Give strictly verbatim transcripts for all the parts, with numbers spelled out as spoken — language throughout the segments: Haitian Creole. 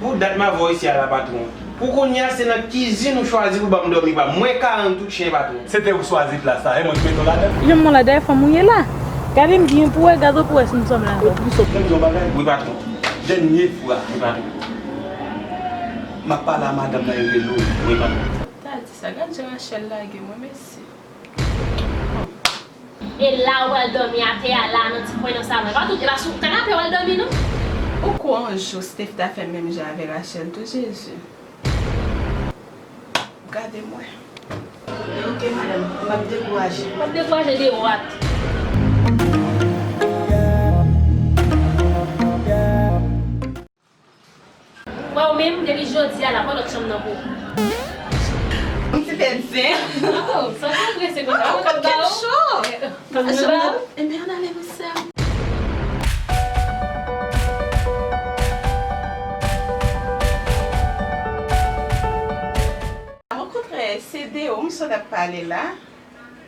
Pou dat m avè w isi a la, patwon. Pou kounye a, se nan kizin ou chwazi pou ban m dòmi pa m. Mwen ka rann tout chen, patwon. Se te ou k chwazi plas la, e mwen k mete w ladan l. Janm mwen la, dayè fanm ou ye la. Gade m byen pou wè, gade w pou wè si m sanble avè w. Wi, patwon. Dènye fwa. Wi, patwon. M ap pale a madanm nan, e rele w. Wi, patwon. Sa di sa, gad jan Rachel lage mwen, mesi. E la ou pral dòmi atè a la nan ti kwen nan salon. E pa tout, e pa sou kanape w al dòmi non. Ou kwè yon jou Steph ta fè menm jan avè Rachel tou Jezi. Gade mwen. Ok madanm, m ap dekouraje. M ap dekouraje de wat. Wè ou menm, depi jodi a la, pran lòt chanm nan pou ou. Yon ti tèt zen. Oh, sa w ap prese konsa? Ou konn kèk cho. Pran chanm nan. Enben ann ale mesye. Okontrè, se de ou m sot ap pale la.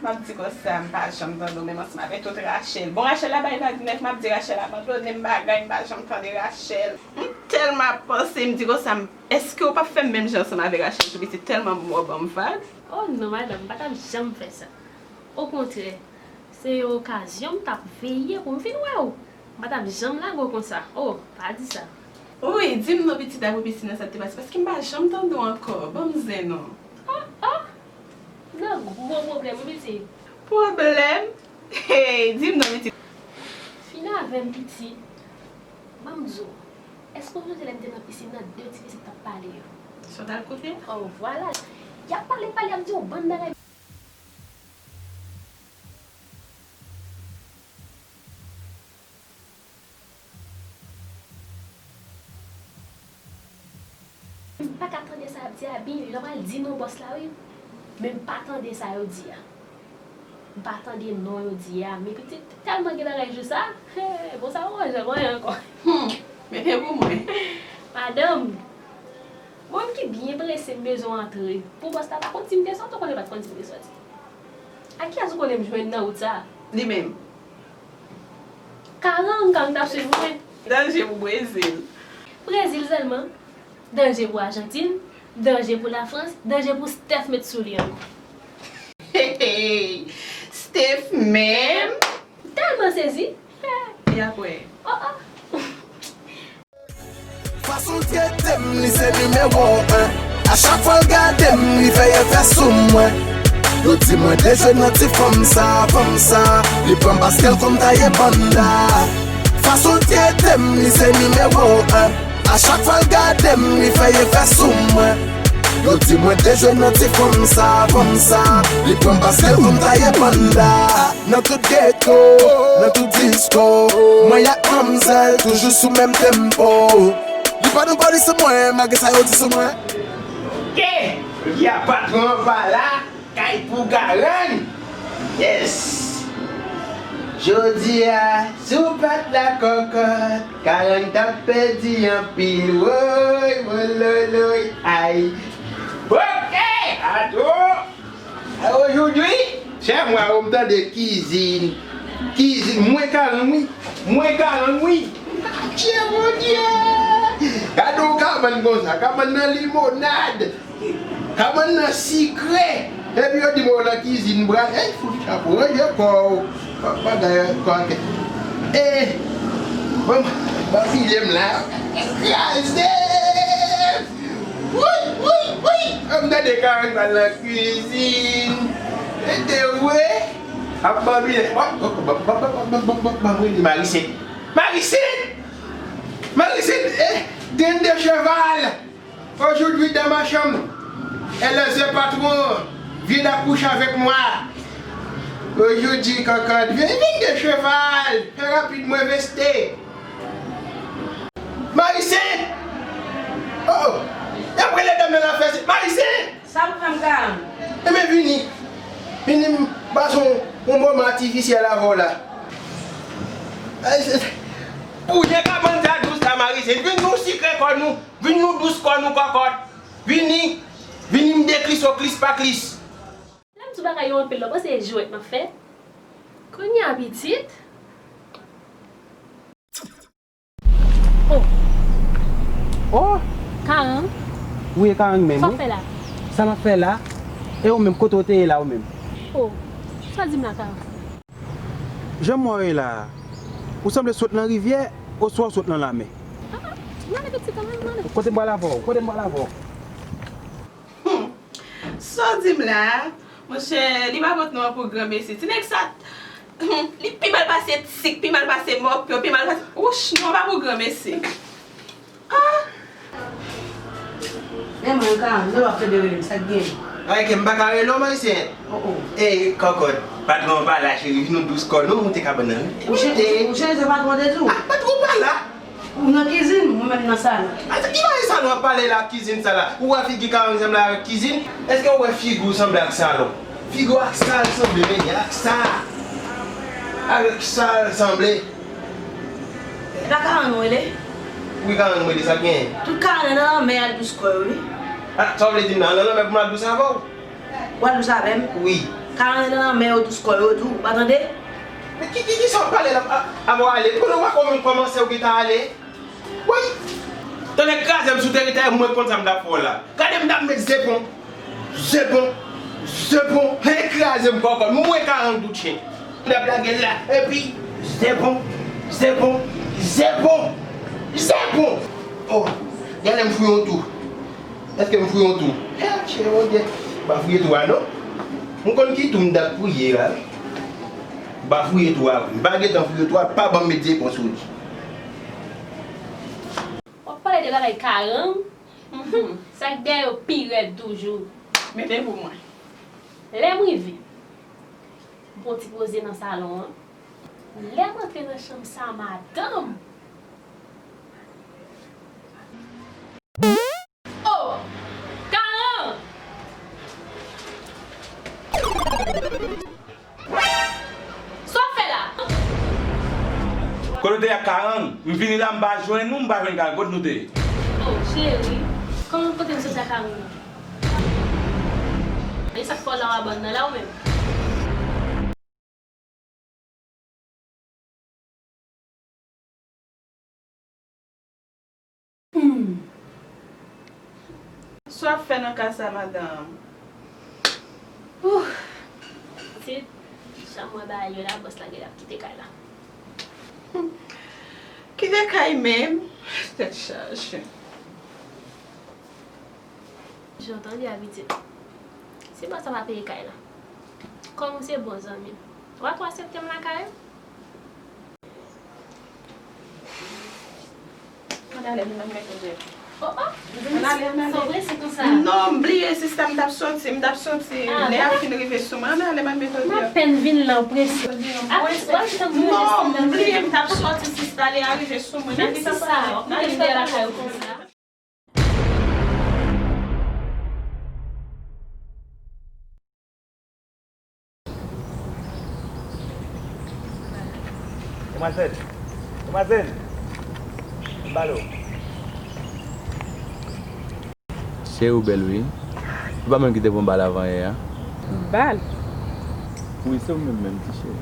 M ap di konsa, m pa janm tande w menm ansanm avèk tout Rachel. Bon, Rachel la bay vag nèf, m ap di Rachel abandone m bagay, m pa janm tande Rachel. M tèlman ap panse, m di konsa, èske w p ap fè m menm jan ansanm avèk Rachel tou pitit tèlman w ban m vag? Oh non, madanm, m pa t ap janm fè sa. Okontrè, se yon okazyon m t ap veye pou m vin wè w. M pa t ap janm lage w konsa. Oh, pa di sa. Wi, di m non pitit, apre pitit nan sa te pase, paske m pa janm tande w ankò. Ban m zen non. Oh, oh! Nan gwo pwoblèm wi pitit. Pwoblèm? Hey, di m non pitit. Fin avè m pitit. Ban m di w, èske w sonje lè m te nan pisin nan de ti mesye t ap pale yo? Sa w t al koute? Oh, vwala. Y ap pale, pale, y ap di yon bann bagay. M pa ka tande sa y ap di a, Billy, lè w pral di non bòs la wi. Men m pa tande sa yo di a. M pa tande non yo di a. Men pitit tèlman gen bagay jou sa. Bon, sa pa yon jan konyen ankò. Hum, mete pou mwen. Madanm, mwen menm ki byen prese m bezwen antre. Pou bòs la pa konn si m te soti, ou konnen l pa t konn si m te soti. A kiyès ou konnen m jwenn nan wout sa a? Li menm. Karang, Karang t ap swiv mwen. Danje pou Brezil. Brezil sèlman? Danje pou Ajantin, danje pou Lafrans, danje pou Steph met sou li ankò. Hey, hey, Steph menm? M tèlman sezi. E apre? Oh, oh. Fason l trete m, li se nimewo en. A chak fwa l gade m, li fè efè sou mwen. Yo di mwen dejwe nan ti fanm sa, fanm sa. Li pran m paske l konn taye banda. Fason l trete m, li se nimewo en. A chak fwa l gade m, li fè efè sou mwen. Yo di mwen dejwe nan ti fanm sa, fanm sa. Li pran m paske l konn taye banda. Nan tout geto, nan tout disko, mwen y ak manmzèl toujou sou menm tempo. Li pa nan bòdi sou mwen, malgre sa yo di sou mwen. Ke, jodi a patwon an pa la, kay pou Garang. Yes. Jodi a, si w pa t la kòkòt, Garang t ap pèdi anpil, woy, wololoy, ay. Ok, atò. Ojodwi, chè mwa yo m tande kizin. Kizin, mwen ka lang wi. Mwen ka lang wi. Adje Bondye! Gade yon kabann konsa, kabann nan limonad. Kabann nan sikre. Epi yo di mwen w nan kizin bra. Ey, fout chapo, ranje kò w. Bagay kò ak. E, ban m, ban m file m la. Kraze! Woy, woy, woy! An m tande Karen pral nan kwizin. E te vre? Ap banbile. Ban m rele Marisèt. Marisèt! Marisèt! E, grenn de cheval! Ojodwi dan machanm. Elèze patwon an. Vin akouche avèk mwa. Ojodwi kòkòt. Vin, vin de cheval. Fè rapid mwen veste. Marise! Oh, oh! Y ap rele dam nan nan fè se. Marise! Sa pou fè m Karan? Ebyen vini. Vini m pase yon, yon moman atifisyèl avè w la. Pou jan kabann sa dous la Marise, vin nou sikre kò nou, vin nou dous kò nou kòkòt. Vini, vini m deklis ou klis pa klis. Lè m di w bagay yo anpil la, w panse e jwèt m ap fè? Kounye a pitit. Oh! Oh! Karan? Wi, e Karan menm, wi. Sa w fè la? Sa m ap fè la? E ou menm, kote w te ye la, ou menm? O, sa w di m la, Karan? Jan m wè w ye la a, ou sanble sot nan rivyè, oswa w sot nan lanmè? A, a, m ale pitit an, m ale. Kote m pral avè w? Kote m pral avè w? Sa w di m la a, monchè, li pa pot non pou granmesi. Ti nèg sa, li pi mal pase tik, pi mal pase mòpyon, pi mal pase, wouch, non pa pou granmesi. Ah! Men mwen ka, lè w ap tande rele m, sa k gen? Ay, ke m pa ka rele w, Ayisyen. Oh, oh. Ey, kòkòt, patwon an pa la, cheri, vin nou dous kò nou, moute kabann nan, wi. Ou chanje, ou chanje sa patwon te di w? Ah, patwon pa la. Ou nan kizin, mwen menm nan salon. Ata ki bagay salon ap pale la, kizin sa la? Ou wè figi Karan sanble avèk kizin? Èske ou wè figi w sanble ak salon? Figi w ak sa l sanble, men ak sa. Avèk sa l sanble. E pa Karan nou rele? Wi, Karan nou rele, sa k genyen? Tout Karan nan lanmè al dous kò yo, wi. Ah, sa w vle di m nan, nan lanmè pou m al dous avè w? W al dous avè m? Wi. Karan nan lanmè yo dous kò yo tou, ou pa tande? Men ki, ki, ki sa w ap pale la? A, avan w ale, konnen w pa kòm kòmanse w gentan ale? Woy! Tonnè kraze m sou tèritè, mwen konn sa m t ap fè w la. Gade m t ap met zepon. Zepon. Zepon. Hey, kraze m kòkòt. Mwen Karan tout chen. M t ap lage l la. Epi, zepon. Zepon. Zepon. Zepon. Oh, gade m fouye yon tou. Èske m fouye yon tou? Hey, cheri, Bondye. M pa fouye tou a, non. M konn ki tou m t ap fouye la. M pa fouye tou a. M pa gentan fouye tou a. Pa ban m met zepon sou li. W ap pale de bagay Karan? Mhm. Sa k dèyè yo pi rèd toujou. Mete pou mwen. Lè m rive, m pran ti poze nan salon an. Lè m antre nan chanm sa, madanm! Oh! Karan! Sa w ap fè la? Kote w te ye ak Karan? M vini la, m pa jwenn ou, m pa jwenn Karan. Kote nou te ye? Oh, cheri, kòman, kote m soti ak Karan nan? E sa k fè w la, w abandone la ou menm? Hmm. Sa w ap fè nan kay sa, madanm? Ouh. Pitit, jan m wè bagay yo la, bòs la genlè ap kite kay la. Kite kay menm? Tèt chaje. Jan w tande a, pitit. Si bòs la pa peye kay la, kòm ou se bon zanmi m, w a tou aksepte m lakay ou? Ann ale, vin nan men kote. Oh, oh. Ann ale, ann ale. Sa w prese konsa? Non, m bliye, sista, m t ap soti, m t ap soti. Ah, lè a fin rive sou mwen. Ann ale, m al met odè. M apèn vin la, w prese. Apre, w al tann mwen. Non, m bliye, m t ap soti, sista, lè a rive sou mwen. Menm si sa, w ap kite m dèyè lakay ou konsa. Demwazèl! Demwazèl! M pale w. Cheri, ou bèl wi. Ou pa menm ki te pran bal avan yè a? Bal? Wi, se ou menm menm, ti cheri.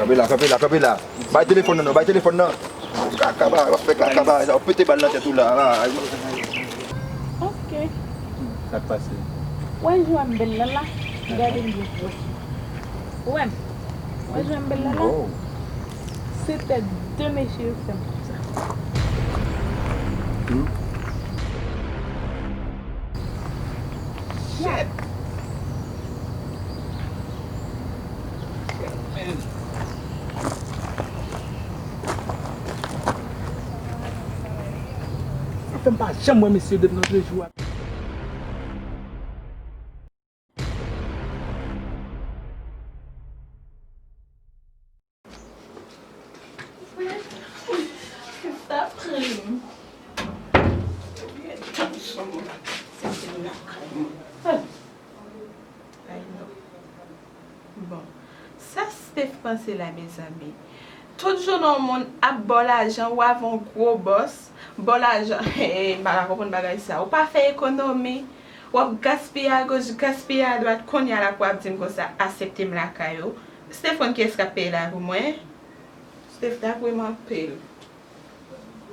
Kanpe la, kanpe la, kanpe la. Bay telefòn nan non, bay telefòn nan. Kaka ba, w ap fè kaka ba, w ap pete bal nan tèt ou la. Ah. Ok. Sa k pase? Ou wè jan m bèl la la? Gade m byen. Ou wè m? Ou wè jan m bèl la la? Oh. Se tèt de mesye yo k fè m konsa. Hmm. Shit. Sa fè m pa janm wè mesye depi lòt jou a. Sista pran m. Epi, tann sou mwen. Se te lakay mwen. Ay, non. Bon, sa Steph panse la, mezanmi? Tout jounen yon moun ap ba w lajan, ou avè yon gwo bòs, ba w lajan, hey, m pa ka konprann bagay sa. Ou pa fè ekonomi, w ap gaspiye agoch, gaspiye adwat, kounye a la pou w ap di m konsa, aksepte m lakay ou. Steph konn kiyès k ap peye la pou mwen? Steph ta kwe m anpil.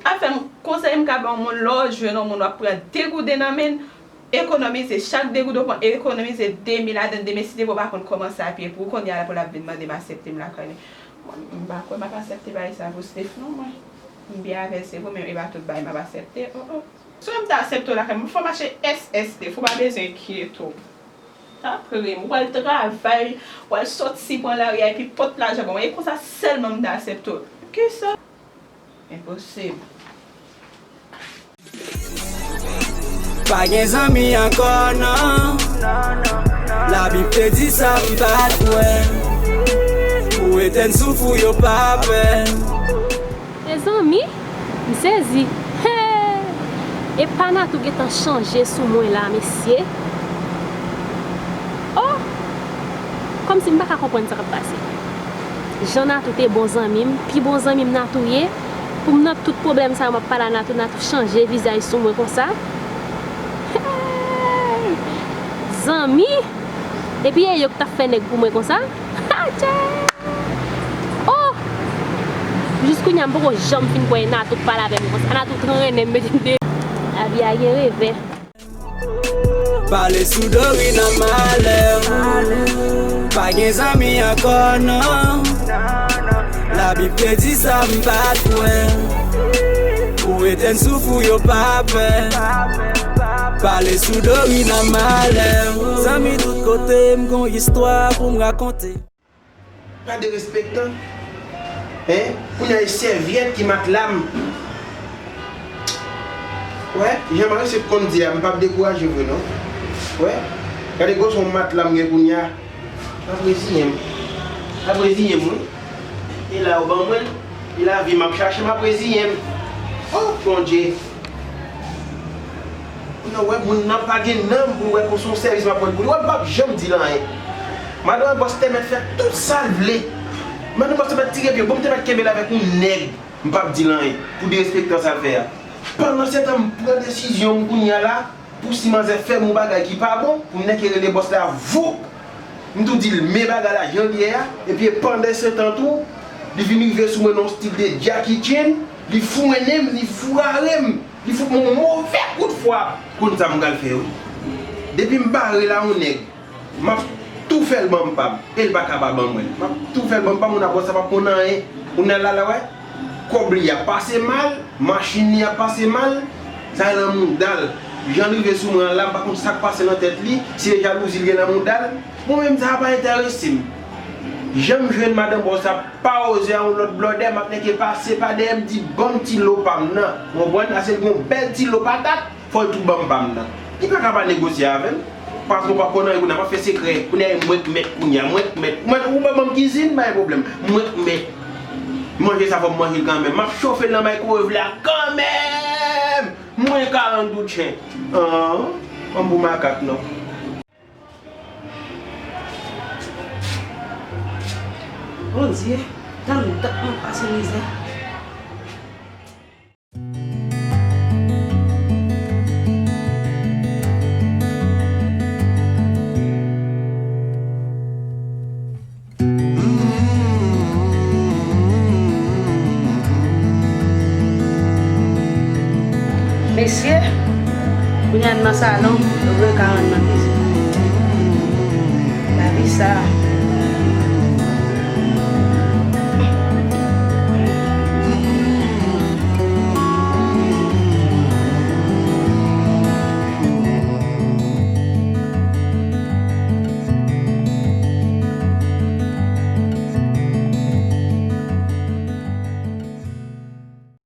Afè m, konsèy m ka ba yon moun, lè w jwenn yon moun, w ap pran de gouden nan men l, ekonomize. Chak de gouden w pran, ekonomize de mil ladan l, demen si te vre w pa konn kòman sa ap ye pou w, kounye a la pou l ap vin mande m aksepte m lakay li. Mwen, m pa kwè m ap aksepte bagay sa pou Steph non, mwen. M byen avè l, se vre, men e pa tout bagay m ap aksepte. Oh, oh. Si w wè m ta aksepte w lakay mwen, fò m achte S S T, fò w pa bezwen enkyete w. Tanpri, m pral travay, w al sòti pran lari a, epi pote lajan ban mwen. E konsa sèlman m ta aksepte w. Kisa? Enposib. Pa gen zanmi ankò non. Labib te di sa m pa t kwè. Pou etèn souf ou yo pa pè. Mezanmi, m sezi. Hey! Epa Natou gentan chanje sou mwen la, mesye. Oh! Kòmsi m pa ka konprann sa k ap pase. Jan Natou te bon zanmi m, pi bon zanmi m Natou ye, pou m nan tout pwoblèm sa yo m ap pale a Natou, Natou chanje vizaj sou mwen konsa. Hey! Zanmi! Epi e yo k t ap fè nèg pou mwen konsa? Atchè! Oh! Jis kounye a m poko janm fin kwè Natou k pale avè m konsa. Natou trennen m mete m de. Lavi a gen revè. Pale sou Dorina malè. Pa gen zanmi ankò non. Labib te di sa m pa t kwè. Pou etèn souf ou yo pa pè. Pale sou Dorina malè. Zanmi tout kote m gon istwa pou m rakonte. Pa derespektan. Hein? Kounye a e sèvyèt ki matla m. Wè, jan Marise konn di a, m p ap dekouraje vre non. Wè, gade gwosè yon matla m gen kounye a. M ap reziyen m. M ap reziyen m wi. E la yo ban mwen l. E lavi m ap chache, m ap reziyen m. Oh Bondye. Ou nan wè moun nan pa gen nanm pou l wè kon se yon sèvis m ap rann pou li. Wè m p ap janm di l anyen. Madanm bòs te mèt fè tout sa l vle. Madanm bòs te mèt tire pye, bon m te mèt kenbe l avèk yon nèg. M p ap di l anyen pou derespektan sa l fè a. Pandansetan m pran desizyon m kounye a la pou si manzè fè m yon bagay ki pa bon, pou m nèke rele bòs la voup. M tou di l men bagay la jan l ye a, epi pandansetan tou, li vin rive sou mwen nan yon stil de Jackie Chan, li fwenen m, li fware m, li fout mwen yon move kout fwap. Konn sa m pral fè wi. Depi m bare l a yon nèg, m ap tou fè l ban m pa m, e l pa ka pa ban mwen l. M ap tou fè l ban m pa m, moun ap wè sa p ap konn anyen. Moun nan la la wè, kòb li ap pase mal, machin li ap pase mal, sa nan mouda l. Jan l rive sou mwen an la, m pa konn sa k pase nan tèt li, si se jalouzi l gen nan mouda l. Mwen menm sa pa enterese m. Jan m jwenn madanm bòs la pa oze a yon lòt blòdè, m ap nèke pase pa dèyè m di ban m ti lo pa m nan. Ou konprann? Ase l gen yon bèl ti lo patat, fò l tou ban m pa m nan. Li pa ka pa negosye avè m. Paske ou p ap konn anyen kounye a, m ap fè sekrè. Kounye a e mwen k mèt kounye a, mwen k mèt. Ou mèt ou pa ban m kizin, pa gen pwoblèm. Mwen k mèt. Manje sa fò m manje l kanmenm. M ap chofe l nan maykwowev la kanmenm. Mwen karant goud chen. An, an pou makak non. Bondye, tann dat m ap pase mizè. Mesye, kounye a n nan salon, yo vle ka rann nan kizin. Lavi sa a.